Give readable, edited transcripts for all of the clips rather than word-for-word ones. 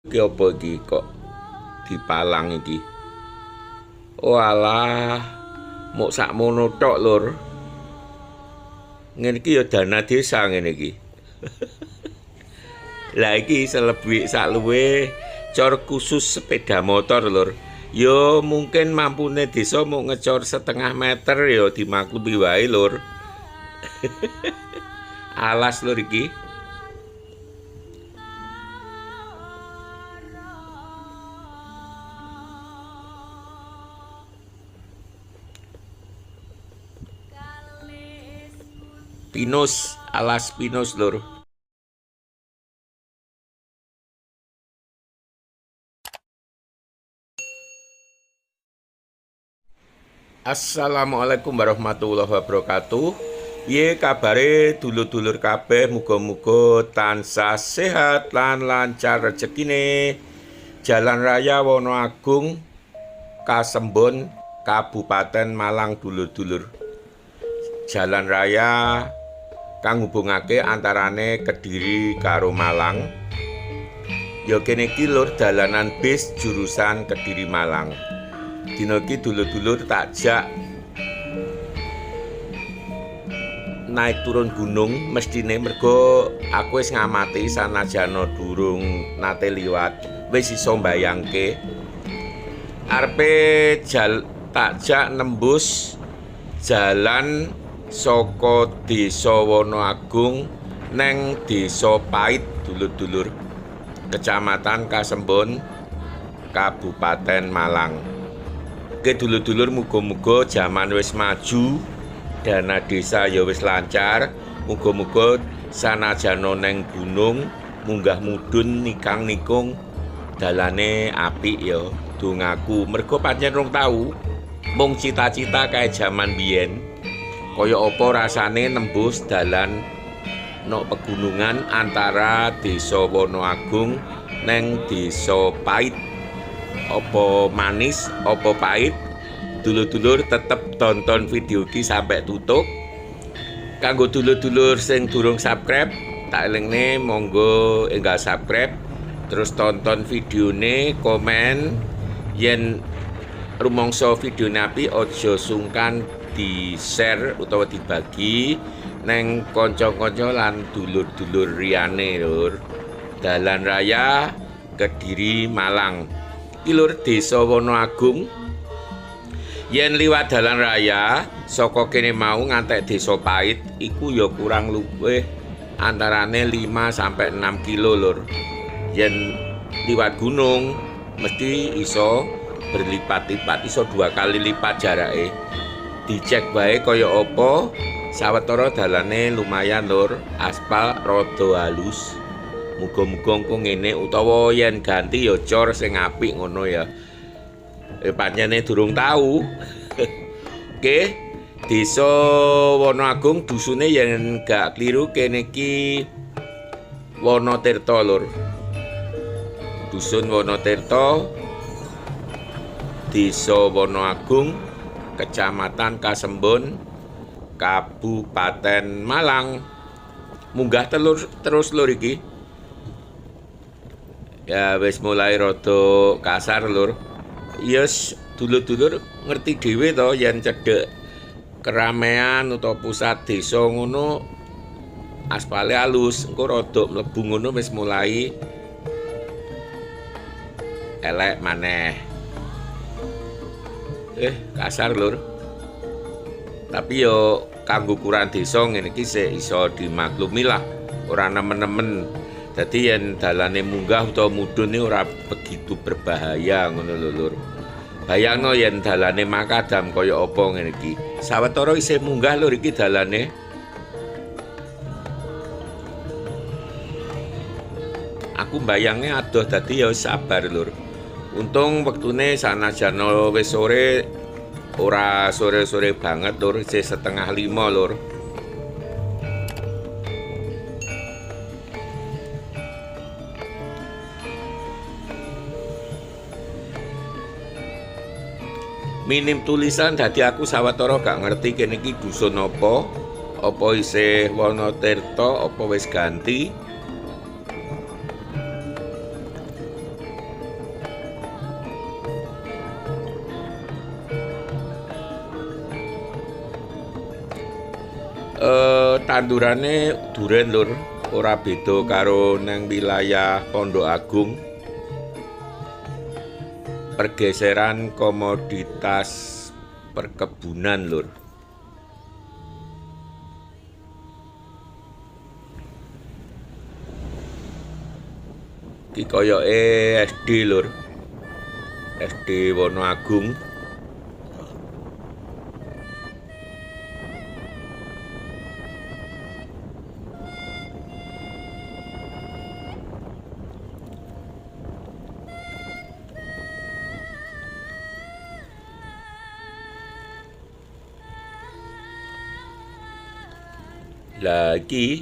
Iki apa iki kok dipalang iki? Oalah, muk sakmono tok, Lur. Ngene iki ya dana desa ngene iki. Lah iki selebih sakluwe cor khusus sepeda motor, Lur. Ya mungkin mampune desa mung ngecor setengah meter ya dimaklumi wae, Lur. Alas, Lur, iki. Pinus, alas pinus, Lur. Assalamualaikum warahmatullahi wabarakatuh. Piye kabare dulur-dulur kabeh? Muga-muga tansah sehat lan lancar rezekine. Jalan Raya Wonoagung, Kasembon, Kabupaten Malang, dulur-dulur. Jalan raya kang ngubungake antarane Kediri karo Malang. Ya kene iki, Lur, dalanan bis jurusan Kediri Malang. Dina iki dulur-dulur tak jak naik turun gunung mestine, mergo aku wis ngamati sanajana durung nate liwat wis iso mbayangke arepe tak jak nembus jalan saka Desa Wonoagung neng Desa Pait, dulur-dulur, Kecamatan Kasembon, Kabupaten Malang. Oke dulur-dulur, muga-muga jaman wis maju, dana desa ya wis lancar, muga-muga sanajana neng gunung munggah mudhun nikang nikung dalane apik ya dongaku, mergo pancen rong tau, mung cita-cita kae jaman biyen kaya apa rasane nembus dalan nok pegunungan antara Desa Wonoagung neng Desa Pait. Apa manis, apa pahit, dulur-dulur tetep tonton video iki sampai tutup. Kanggo dulur-dulur sing durung subscribe, tak elingne monggo enggal subscribe, terus tonton videone, komen, yen rumangsa videone apik aja sungkan di-share utawa dibagi neng kanca-kanca lan dulur-dulur liyane, Lur. Dalan raya Kediri Malang. Iki, Lur, Desa Wonoagung. Yen liwat dalan raya saka kene mau ngantek Desa Pait iku ya kurang luwih antarane 5 sampai 6 kilo, Lur. Yen liwat gunung mesti iso berlipat-lipat, iso 2 kali lipat jarake. Dicek wae kaya apa, sawetara dalane lumayan, Lur, aspal rada halus. Muga-muga engko ngene utawa yen ganti ya cor sing apik ngono ya. Pancene durung tau. Oke, Desa Wonoagung dusune yen gak kliru kene iki Wonotirta, Lur. Dusun Wonotirta, Desa Wonoagung, Kecamatan Kasembon, Kabupaten Malang. Munggah telur terus, Lur, iki. Ya wis mulai rada kasar, Lur. Yes, dulur-dulur ngerti dhewe to yen cedhek keramaian utawa pusat desa ngono aspale halus, engko rada mlebu ngono wis mulai elek maneh. Kasar, Lur. Tapi yo kanggo ukuran desa ngene iki sik iso dimaklumi lah, ora nemen-nemen. Dadi yen dalane munggah utawa mudhun iki ora begitu berbahaya ngono lho, Lur. Bayangno yen dalane makadam kaya apa ngene iki. Sawetara isih munggah, Lur, iki dalane. Aku mbayangne adoh dadi ya sabar, Lur. Untung wektune sanajan wis sore ora sore-sore banget, Lur, isih setengah lima, Lur. Minim tulisan dadi aku sawetara gak ngerti kene iki dusun apa, apa isih Wonotirta, apa wis ganti. Tandurane duren lur, ora beda karo nang wilayah Pondok Agung. Pergeseran komoditas perkebunan lur. Iki koyoke SD lur. SD Wonoagung. Lah iki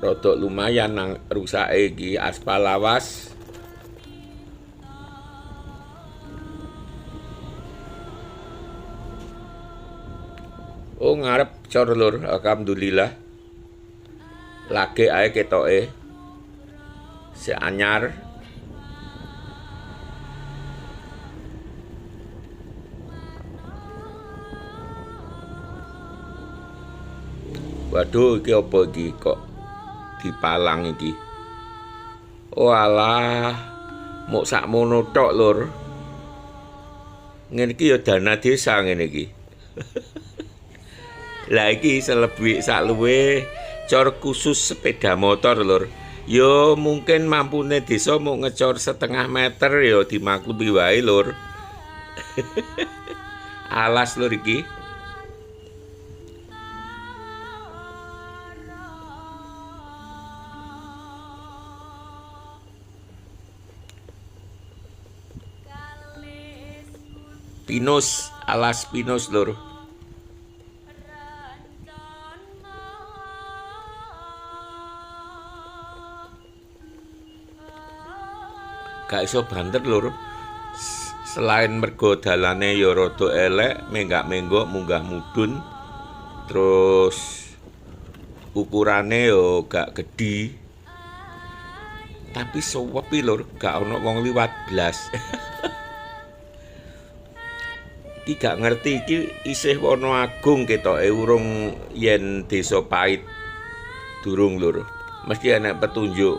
rodok lumayan nang rusake iki aspal lawas. Oh ngarep cor lur, alhamdulillah. Lagi ae ketoke. Sik anyar. Waduh, iki apa iki kok dipalang iki? Oh alah, muk sakmono tok lur. Ngene iki ya dana desa ngene iki. Lah iki selebih sakluwe cor khusus sepeda motor lur. Yo mungkin mampune desa mung ngecor setengah meter yo dimaklumi wae lur. Alas lur iki. Pinus, alas pinus lur. Gak iso banter lur. Selain mergo dalane ya rada elek, menggak-menggok munggah mudhun. Terus ukurane ya gak gedhi. Tapi sepi lur, gak ono wong liwat blas. Iki gak ngerti iki isih Wonoagung ketoke urung yen desa Pait. Durung lur. Mesti enek petunjuk.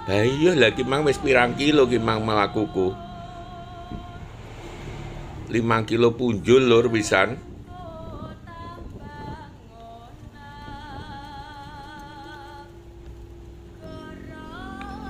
Lah iya lah iki mang wis pirang kilo ki mang mlakuku. 5 kilo punjul lur pisan.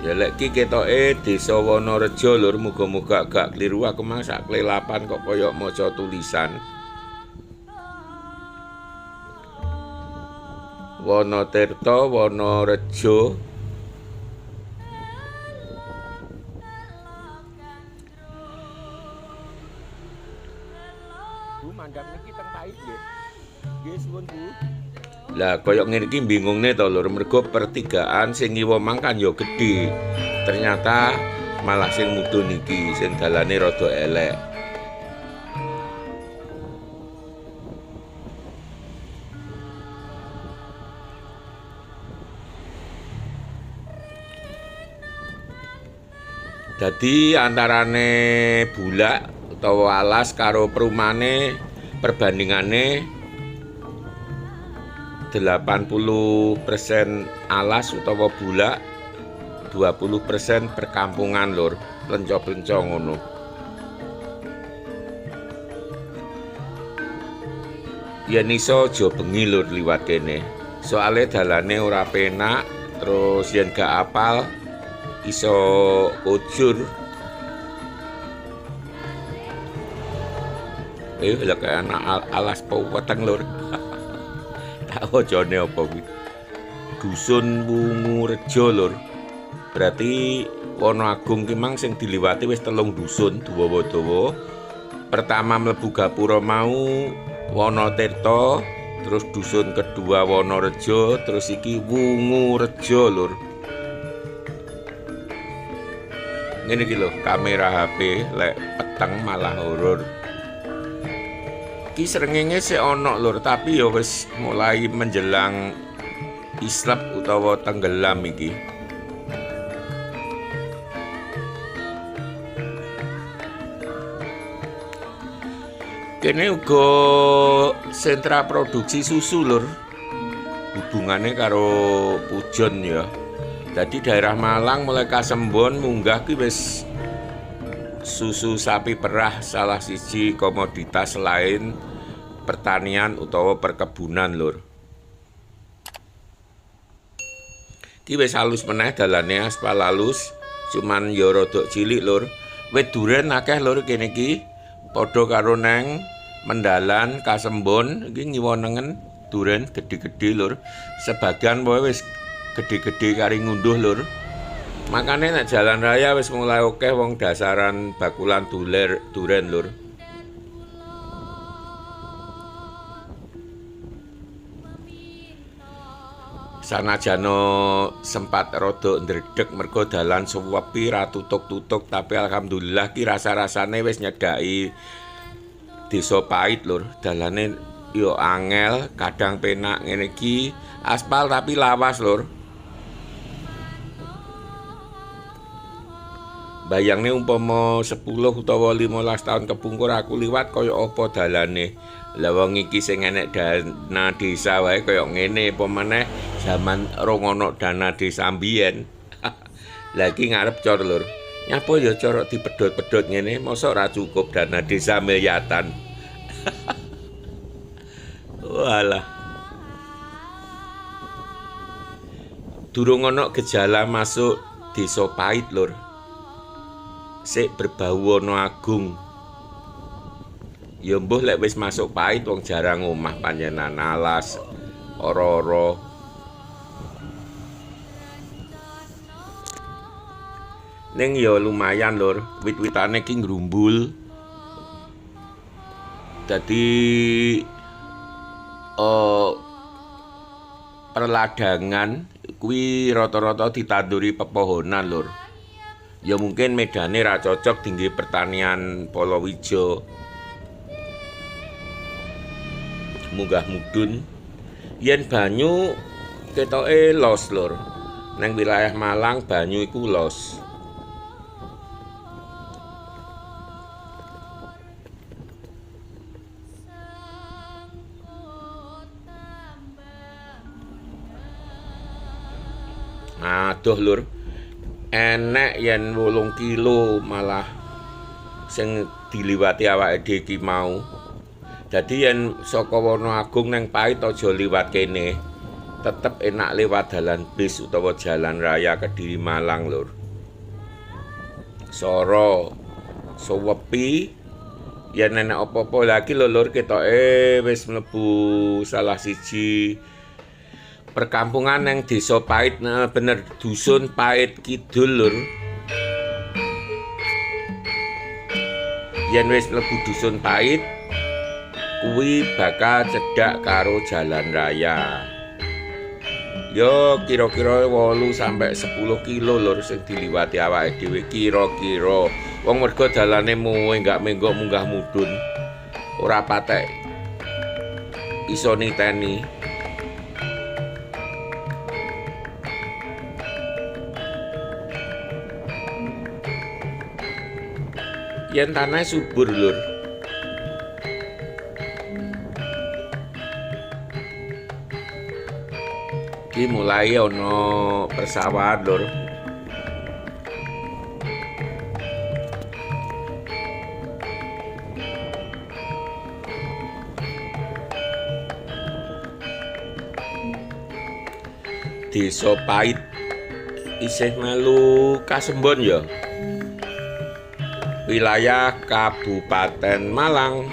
Ya lek iki ketoke desa Wonorejo lur, muga-muga gak kliru aku mang sak klelapan kok koyok maca tulisan. Wonotirto, Wonorejo. Bu mandhap niki teng Pait nggih. Nggih suwun Bu. Lah koyok ngene iki bingungne to lur, mergo pertigaan sing ngiwa mang kan ya gedhe. Ternyata malah sing mudhun iki sing dalane rada elek. Dadi antarane bulak utawa alas karo perumane perbandingane 80% alas utawa bulak, 20% perkampungan lur, plenco-plenco ngono. Yen iso aja bengi lur liwat kene. Soale dalane ora penak, terus yen gak apal iso kujur. Lha kaya anak alas peweteng lur. Tak wacane apa kuwi? Dusun Wungurejo lur. Berarti Wonoagung ki mang sing diliwati wis 3 dusun dawa-dawa. Pertama mlebu gapura mau Wonotirto, terus dusun kedua Wonorejo, terus iki Wungurejo lur. Ngene iki lho, kamera HP lek peteng malah horor. Iki srengenge sik ana lur, tapi ya wis mulai menjelang islep utawa tenggelam iki. Kene uga sentra produksi susu lur. Hubungane karo Pujon ya. Dadi daerah Malang mulai Kasembon munggah ki wis susu sapi perah salah siji komoditas lain pertanian utawa perkebunan lur. Ki wis halus meneh dalane, aspal halus, cuman ya rada cilik lur. Wit duren akeh lur kene iki. Padha karo neng Mendalan Kasembon iki ngiwa nengen duren gedhe-gedhe lur. Sebagian wae wis gedhe-gedhe kari ngunduh lur. Makane nek jalan raya wis mulai akeh wong dasaran bakulan duren lur. Sanajana sempat rada ndredeg mergo dalan suwepi ra tutuk-tutuk, tapi alhamdulillah ki rasa-rasane wis nyedhaki Desa Pait lur. Dalane yo angel, kadang penak ngene iki, aspal tapi lawas lur. Bayangne umpama 10 utawa 15 tahun kepungkur aku liwat kaya apa dalane. Lah wong iki sing enek dana desa wae kaya ngene, apa meneh jaman rong ana dana desa mbiyen. Lah iki ngarep cor lur. Nyapa ya corok dipedhot-pedhot ngene, mosok ora cukup dana desa miliatan. Walah. Durung ana gejala masuk Desa Pait lur. Sik berbau ana agung. Ya mbuh lek wis masuk Pait wong jarang omah panjenengan alas ora-ora. Ning ya lumayan lur, wit-witane ki ngrumbul. Dadi perladangan kuwi rata-rata ditanduri pepohonan lur. Ya mungkin medane ra cocok dingge pertanian palawija. Munggah mudhun. Yen banyu ketoke los lur. Nang wilayah Malang banyu iku los. Aduh lur, enek yen 8 kilo malah sing diliwati awake dhewe iki mau. Dadi yen saka Wonoagung nang Pait aja liwat kene. Tetep enak lewat dalan bis utawa jalan raya Kediri Malang lur. Soro suwepi yen enek apa-apa lagi lho lur, ketoke wis mlebu salah siji perkampungan nang Desa Pait, nah, bener dusun Pait Kidul lur. Yen wis mlebu dusun Pait kuwi bakal cedhak karo jalan raya. Yo kira-kira 8 sampai 10 kilo lur sing diliwati awake dhewe kira-kira. Wong mergo dalane muwe enggak menggok munggah mudhun. Ora patek iso niteni. Yen tanah subur lur. Iki mulai ana persawahan lur. Desa Pait isih melu Kasembon ya. Wilayah Kabupaten Malang.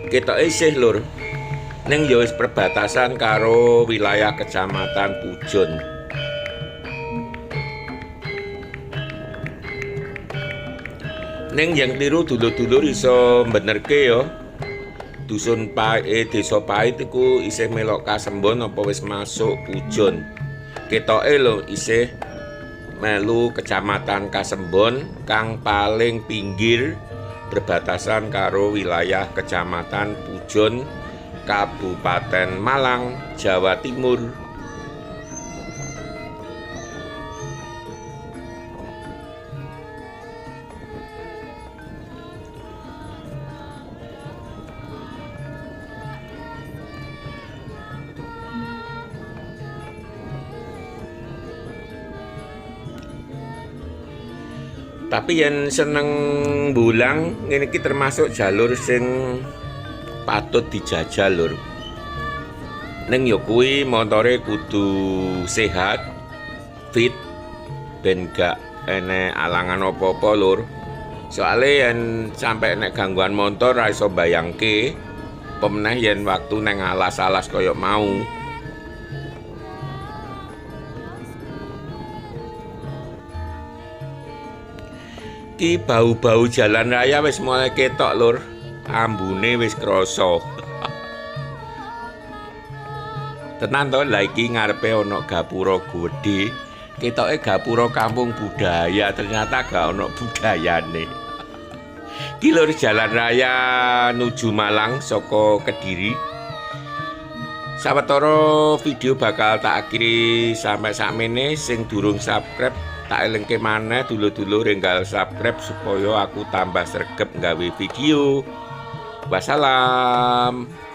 Ketoke isih lur. Ning ya wis perbatasan karo wilayah Kecamatan Pujon. Ning yang kliru dulur-dulur iso benerke ya. Dusun Pait, Desa Pait iku isih melok Kasembon apa wis masuk Pujon. Ketoke lho isih melu Kecamatan Kasembon kang paling pinggir berbatasan karo wilayah Kecamatan Pujon, Kabupaten Malang, Jawa Timur. Tapi yen seneng mbulang ngene iki termasuk jalur sing patut dijajal, lur. Ning ya kuwi montore kudu sehat, fit, ben gak enek alangan apa-apa, lur. Soale yen sampe enek gangguan motor ra iso bayangke, apa meneh yen waktu neng alas-alas kaya mau. Ki bau-bau jalan raya wis mulai ketok, lur. Ambune wis krasa. Tenan to, lha iki ngarepe ana gapura gedhe. Ketoke gapura kampung budaya, ternyata gak ana budayane. Ki lur jalan raya nuju Malang saka Kediri. Sawetara video bakal tak akhiri sampai sakmene. Sing durung subscribe tak elingke maneh dulur-dulur enggal subscribe supaya aku tambah sregep nggawe video. Wassalam.